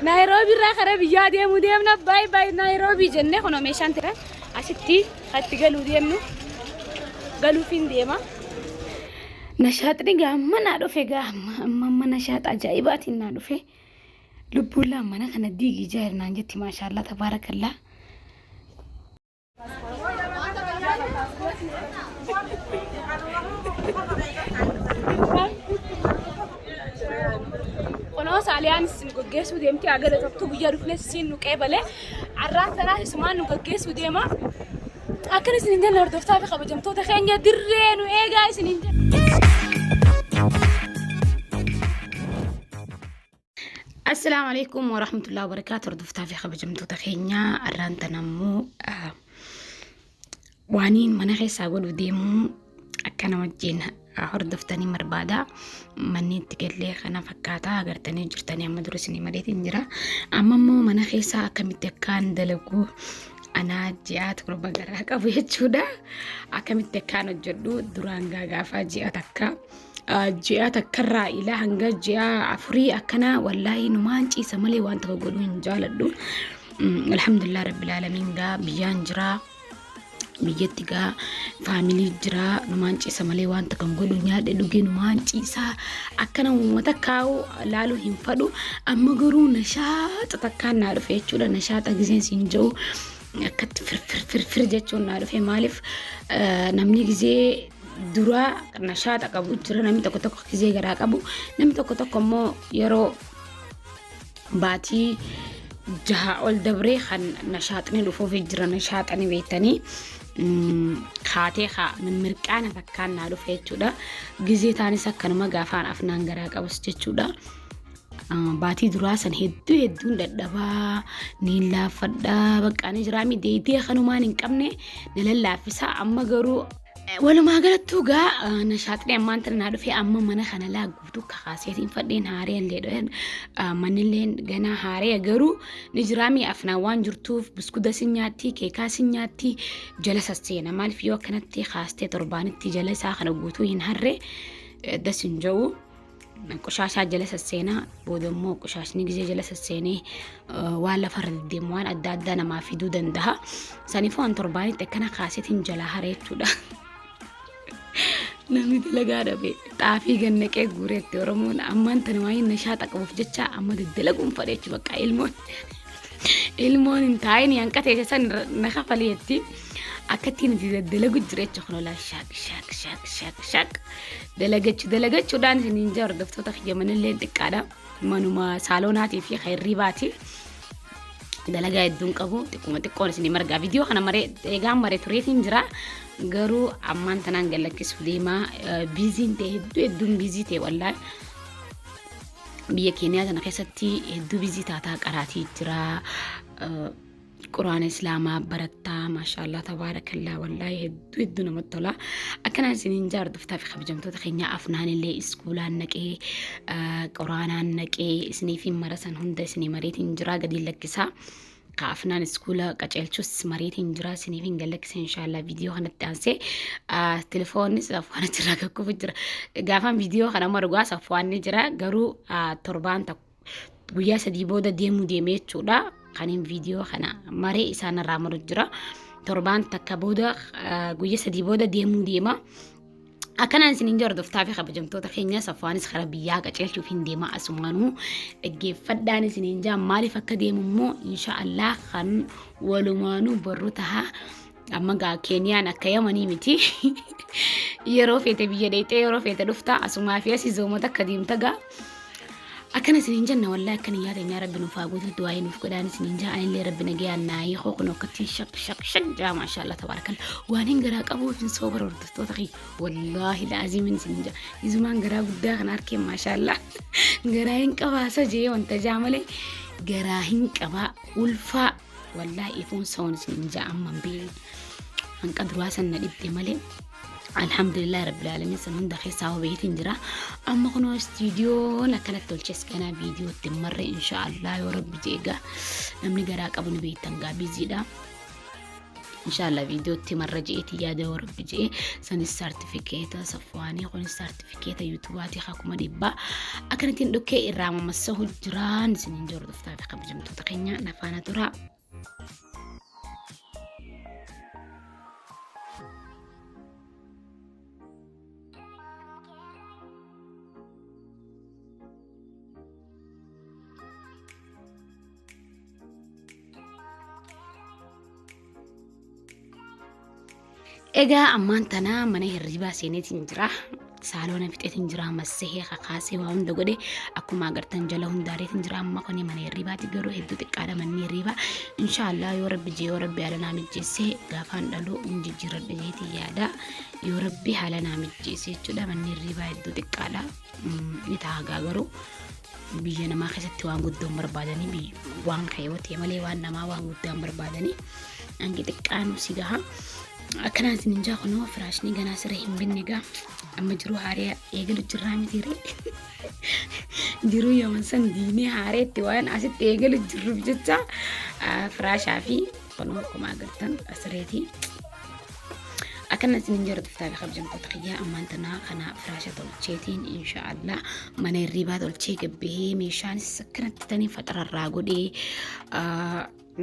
Naayiroobii irraa karaa biyyaa deemuu deemna. Baay baay Naayiroobii jennee kunoo meeshaan tira asitti itti galuu deemnu galuufiin deema. Nashaaxni gaa amma naa dhufe gaa amma amma nashaaxa ajaa'ibaatiin naa dhufe. Lubbuun laa mana kana diigi jaayir naan jetti maashaallaa tabaarakallaa. Kunoo Saaliyaan isin gaggeessuu deemti haa galatamtu guyyaa dhufne siin nu qeebale arraan tanaas isumaan nu gaggeessuu deema. Akkan isin hin jenne hordoftaa fi kabajamtoota keenya dirree nu eegaa isin hin jenne. Assalaamu alaikum warahmatullahi wabarakaatu hordoftaa fi kabajamtoota keenya arraan tana immoo waaniin mana keessaa godhu deemuu akkana wajjin hordoftanii barbaada. Manni itti gallee kana fakkaata agartanii jirtanii amma dura isinii maleetiin jira. Amma immoo mana keessaa akkamitti akkaan dalagu anaa ji'a 7 garaa qabu jechuudha. Akkamitti akkaan hojjedhu duraan gaagaafaa ji'a takka. Ji'a takkarraa ilaa hanga ji'a afurii akkanaa wallaahi numaan ciisa malee waan tokko godhuu hin jaaladhu. Alhamdulillah rabbil aalamiin gaa biyyaan jiraa. Biyyatti gaa faamilii jiraa numaan ciisa malee waan tokko hin godhu nyaadhe dhugee numaan ciisaa akkana uummata kaa'u laaluu hin fadhu amma garuu nashaaxa takkaan naa dhufe jechuudha nashaaxa gizeen siin jiru akkatti firfir firfir jechuun naa dhufe maaliif namni gizee duraa nashaaxa qabu jira namni tokko tokko gizee garaa qabu namni tokko tokko immoo yeroo baatii jaha ol dabree kan nashaaxni dhufuuf jira nashaaxani beektanii kaatee kaa mimmirqaana takkaan naa dhufe jechuudha gizee taanis akkanuma gaafaan afnaan garaa qabus jechuudha. Baatii duraa san hedduu hedduun dadhabaa niin laaffadhaa baqqaanii jiraami deetee kanumaan hin qabne na lallaaffisa amma garuu walumaa galattuu gaa nashaaxni ammaan tana naa dhufee amma mana kana laa guutuu kakaaseetiin fadheen haaree illee dho'een mannillee ganaa haaree garuu ni jiraami afnaan waan jirtuuf buskuda sin nyaatti keekaa sin nyaatti jala sasseena maaliif yoo akkanatti kaastee torbaanitti jala isaa kana guutuu hin harree das hin ja'u. Qoshaashaa jala sasseenaa booda immoo qoshaashni gizee jala sasseenee waan lafarra deddeemu waan adda addaa namaa fiduu danda'a. Saniifuu an torbaanitti akkana kaasetiin jalaa hara jechuudha. Namni dalagaa dhabe xaafii gannaqee guureetti Oromoon ammaan tana waa'ee nashaaxa qabuuf jecha amma daddalaguun fadhe jechuudha bakka ilmoon. Ilmoon hin taa'in hanqatee san na kafaleetti akka ittiin itti daddalagu jira jechuudha kun olaa shaaq shaaq shaaq shaaq shaaq dalagachu dalagachuudhaan isiniin jaa hordoftoota kiyya manillee xiqqaadha manuma saaloonaatii fi hirribaati dalagaa hedduun qabu xiqquma xiqqoon isinii margaa viidiyoo kana maree eegaan maree tureetiin jira garuu ammaan tanaan gallakkisu deemaa biiziin ta'e hedduu hedduun biizii ta'e wallaahi biyya keeniyaa tana keessatti hedduu bizii taataa qaraatii jira quraana islaamaa barattaa maashaallah tabaarakallaa wallaahi hedduu hedduu namatti tola akkanaan isiniin jaa hordoftaa fi kabajamtoota keenya afnaan illee iskuulaan naqee quraanaan naqee isiniif hin marasan hunda isinii mareetiin jira gadiin lakkisaa. Ka afnaan iskuula qaceelchus mariitiin jira isiniif hin gallakkise inshaallah viidiyoo kanatti aansee telefoonni safwaan achirraa kakkufu jira. Gaafaan viidiyoo kana maru gaa safwaan ni jira garuu torbaan tokko guyyaa sadii booda deemuu deemee jechuudha. Kaniin viidiyoo kana maree isaan irraa maru jira. Torbaan takka booda guyyaa sadii booda deemuu deema. Akkanaan isiniin jaa hordoftaa fi kabajamtoota keenya Safwaanis karaa biyyaa qaceelchuuf hin deema asumaanuu dhaggeeffadhaan isiniin jaa maaliif akka deemu immoo insha Allah kan walumaanuu barru taha amma gaa Keeniyaan akka Yamanii miti yeroo feete biyya dheexee yeroo feete dhufta asumaa fi asii zoomota akka deemta gaa Akkana isiniin jenna wallahi akka niyyaa teenyaa rabbi nuuf haa guutu du'aa'ii nuuf godhaan isiniin jaa anillee rabbi nagayaan naa hiikoo kun akkatti shaq shaq shaq jaa maashaallah tabaarakalla waan hin garaa qabuuf hin soobara hordoftoota kiyya wallaahi laazimin isiniin jaa izumaan garaa guddaa kana arkeen maashaallah garaa hin qabaasa jee wanta jaa malee garaa hin qabaa ulfaa wallaahi ifuun sa'oon isiniin jaa amma hin beekne hanqa duraa san na dhibde malee Alhamdulillah rabbil alamin san hunda keessaa hubeetiin jira. Amma kunoo istiidiyoon akkanatti tolches ganaa viidiyoo itti marre insha Allah yoo rabbi jeegaa namni garaa qabu ni beektan gaa biziidha. Inshaallah viidiyootti marra je'eeti yaada yoo rabbi je'e sanis saartifikeeta safwaanii kunis saartifikeeta yuutuubaatii 100,000 akkanattiin dhukkee irraa mamassahu jiraan isiniin jiru hordoftaa fi kabajamtoota keenya nafaana tura. Egaa ammaan tana mana hirribaa seeneetiin jira. Saaloona fixeetiin jira. Massahee kakaasee waa hunda godhe akkuma agartan jala hundaareetiin jira. Amma kuni mana hirribaati garuu hedduu xiqqaadha manni hirribaa. Inshaallah yoo rabbi jee yoo rabbi haala naa mijjeesse gaafaan dhalu hin jijjiirradha jeetiin yaada. Yoo rabbi haala naa mijjeesse jechuudha manni hirribaa hedduu xiqqaadha. Ni ta'a garuu biyya namaa keessatti waan guddaa hin barbaadanii waan keewwatee malee waan namaa waan guddaa hin barbaadanii hangi xiqqaanu si gaha. Akkanaan isin hin jaa kunoo firaashni ganaa siree hin binne gaa amma jiruu haaree eegalu jirraa mitiire. Jiruu yaman san diinee haareetti waan asitti eegalu jirruuf jecha firaashaa fi kunoo akkuma agartan sireetii. Akkana isin hin jiru tuftaa fi kabajamtoota kiyyaa ammaan tanaa kana firaasha tolcheetiin inshaallah mana hirriibaa tolchee gabbahee meeshaanis akkanatti tanii faxararraa godhee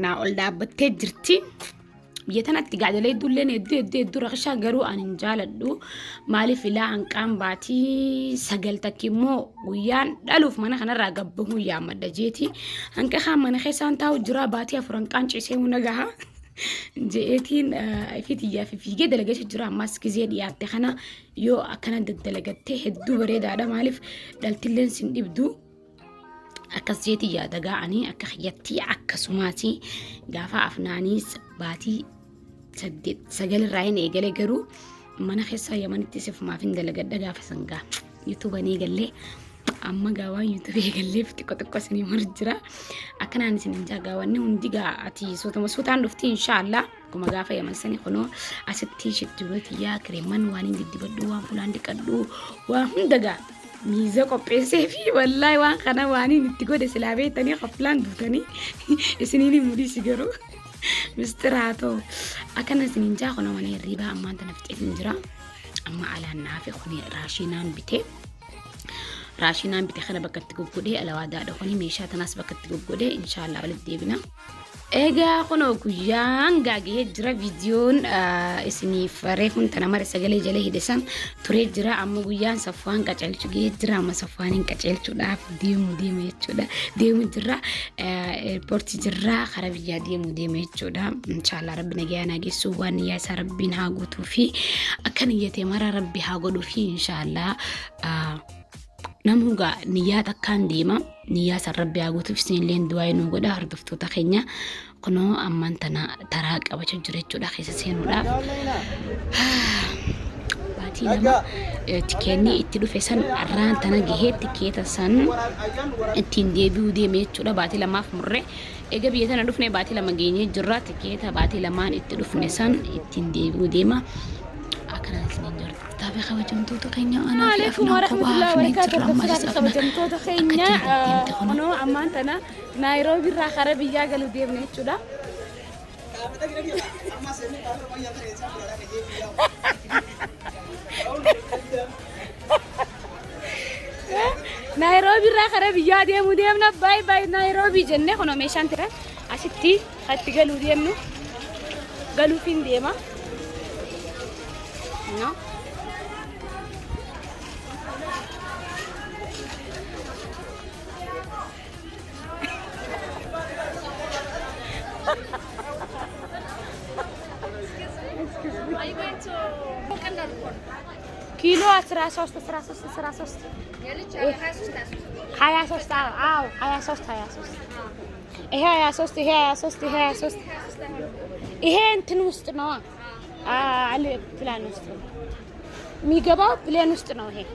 naa ol dhaabbattee jirti. Biyya tanatti gaadalee hedduulleen hedduu hedduu hedduu rakishaa garuu ani hin jaaladhu. Maaliif ilaa hanqaan baatii 9 takki immoo guyyaan dhaluuf mana kanarraa gabbahuu yaammadha jeeti. Hanqa kaan mana keessaan taa'u jira baatii 4 hanqaan ciisee huna gaha. Je'eetiin ifii tiyyaa fi fiigee dalagachuu jira ammas gizee dhiyaatte kana yoo akkana daddalagattee hedduu bareedaadha maaliif dhaltilleen sin dhibdu. Akkas jeetii yaada ga'anii akka kiyyattii akkasumaati gaafa afnaaniis baatii 8 9 irraa hin eegale garuu mana keessaa yamanitti sifumaaf hin dalagadha gaafa sangaa yuutuuban eegallee amma gaa waan yuutuubii eegalleef xiqqo xiqqo isinii mur jira akkanaan isin hin jaa wanni hundi gaa ati suutuma suutaan dhufti inshaallah akkuma gaafa yaman sani kunoo asitti shittuunoo tiyyaa kireeman waan hin diddibadhu waan fuulaan dhiqadhu waan hunda gaa miiza qopheessee fi wallaahi waan kana waaniin itti godhe silaa beektanii qoflaan duutanii isiniin hin mudhiisi garuu mistira haa ta'u akkana isiniin jaa kunoo mana hirriibaa ammaan tana fixeetiin jira amma alaan naafe kuni raashinaan bitee raashinaan bite kana bakka itti goggodhee alawaadaadha kuni meeshaa tanaas bakka itti goggodhee inshaallah walitti deebina. Egaa kunoo guyyaan gaagahee jira viidiyoon isiniif reefuun tana mara sagalee jala hidhe san turee jira amma guyyaan safwaan qaceelchu gahee jira amma safwaan hin qaceelchuudhaaf deemu deema jechuudha deemu jira eerpoortii jirra karaa biyyaa deemu deema jechuudha inshaallah rabbi nagayaa naa geessu waan niyyaa isaa rabbiin haa guutuu fi akka niyyatee mara rabbi haa godhuu fi inshaallah Namuu gaa niyyaa takkaan deema. Niyyaa san rabbi haa guutuuf isinillee du'aa nuu godha hordoftoota keenya. Kunoo ammaan tana taraa qabachuu jira jechuudha keessa seenuudhaaf. Baatii 2 tikeenni itti dhufe san arraan tana gahee tikeeta san ittiin deebi'uu deeme jechuudha. Baatii 2f murre. Egaa biyya tana dhufne baatii 2 geenyee jirra. Tikeeta baatii 2n itti dhufne san ittiin deebi'uu deema. Akkanaan isiniin jiru. Taabe kabajamtoota keenya anaa fi Alaikum afnaan warahmatullahi kophaa hafnee wabarakatuh. jirra ammas Hordoftoota afna kabajamtoota akka keenya ittiin deemte kunoo. kunoo ammaan tana Naayiroobii irraa kara biyyaa galu deemne jechuudha. Naayiroobii irraa kara biyyaa deemuu deemna. Baay baay Naayiroobii jennee kunoo meeshaan tira asitti kan itti galuu deemnu galuufiin deema. No. ኪሎ 13 13 13 23 አዎ 23 23 ይሄ 23 ይሄ 23 ይሄ 23 ይሄ እንትን ውስጥ ነው ፕላን ውስጥ ነው የሚገባው ፕሌን ውስጥ ነው። ይሄ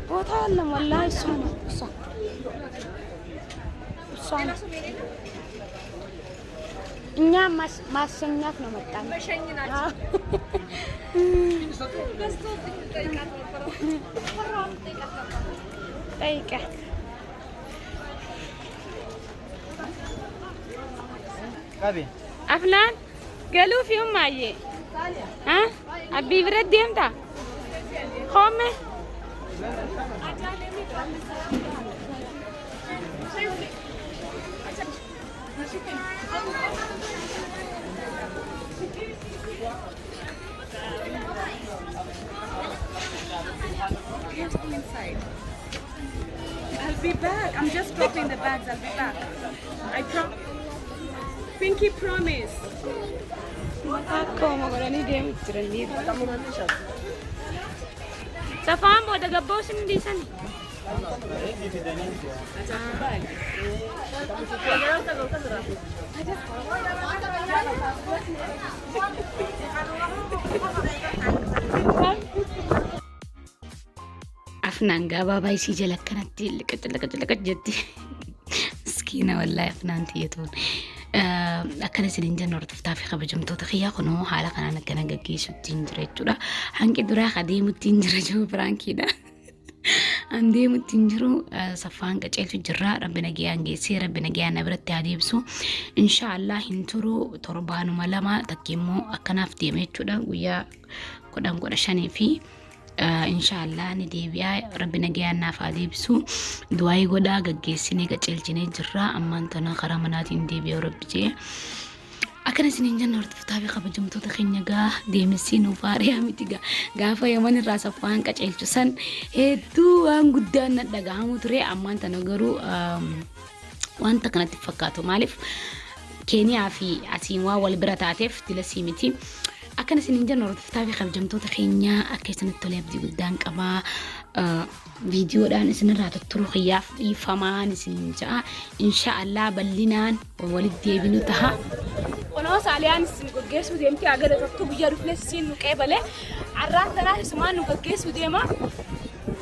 ቦታ የለም ወላሂ እሷ ነው እሷ እሷ ነው። እኛ ማሰኛት ነው መጣን። ጠይቂያት Qabi. Afnaan galuufi ummaayyee. Abbii bira deemta? Hoome? I'll be back. I'm just dropping the bags. I'll be back. I prom. Pinky promise. Akkuma godhanii deemu jiraniiru. Safaan booda gabboo isin dhiisani. Afnaan gabaabaa isii jala akkanatti liqic liqic liqic jetti. Miskiina wallaahi Afnaan tiyyatuun. Akkana isiniin jennu hordoftaa fi kabajamtoota kiyyaa, kunoo haala kanaan akkana gaggeessutti hin jira jechuudha. Hanqi duraa ka deemutti hin jira jiru prankiidha. An deemutti hin jiru, saffaan qaceelchu jirra. Rabbi nagayaan geessee rabbi nagayaan na biratti haa deebisu. Inshaallah hin turu, torbaanuma 2 takki immoo akkanaaf deema jechuudha. Guyyaa 10 15 fi inshaallah ni deebi'a. Rabbi nagayaan naaf haa deebisu. Du'aayii godhaa, gaggeessinee qaceelchinee jirra. Ammaan tana karaa manaatiin deebi'a rabbi jee. Akkana isiniin jenna hordoftoota fi kabajamtoota keenya, gaa deemsii nuuf haariyaa miti. Gaa gaafa Yaman irraa saffaan qaceelchu san hedduu waan guddaan na dhagahamu ture. Ammaan tana garuu wanta kanatti fakkaatu, maaliif Keeniyaa fi asiin waan wal bira taateef dilasii miti. Akkana isiniin jenna hordoftoota fi kabajamtoota keenya, akka isinitti tolee abdii guddaan qabaa. Viidiyoodhaan isinirraa tutturuu kiyyaaf dhiifamaan isin ja'a. Insha Allah bal'inaan walitti deebinu taha. Kunoo Saaliyaan isin gaggeessuu deemti, agada tokko guyyaa dhufnes isin nu qeebale. Arraan tanaas isumaan nu gaggeessuu deema.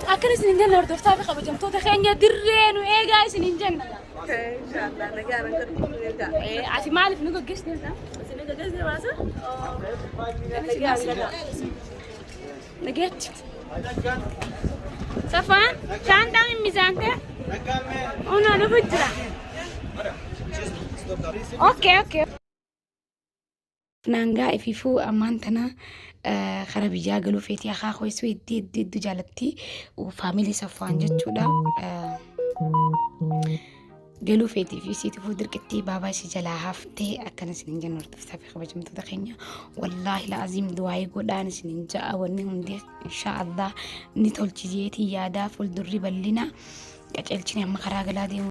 Akkana isiniin jenna hordoftoota fi kabajamtoota keenya, dirree nu eegaa isiniin jenna. Ati maaliif nu gaggeessu deemta? Nageetti. Safaan shaantaan mizaante? Ono dhufu jira. Okay. Naangaa ififuu ammaan tana kara biyyaa galuu feetii, akaakuu isuu hedduu hedduu hedduu jaalatti, faamilii Saffaan jechuudha. Galuu feetii fi siitifuu dirqittii baabaa isii jalaa haftee. Akkana isiniin jennu hordoftaa fi kabajamtoota keenya, wallaahi la'aziim du'aayii godhaan isiniin ja'a. Wanni hundi insha Allah ni tolchiseetii yaadaa, fuuldurri bal'ina qaceelchine amma karaa galaa deemu.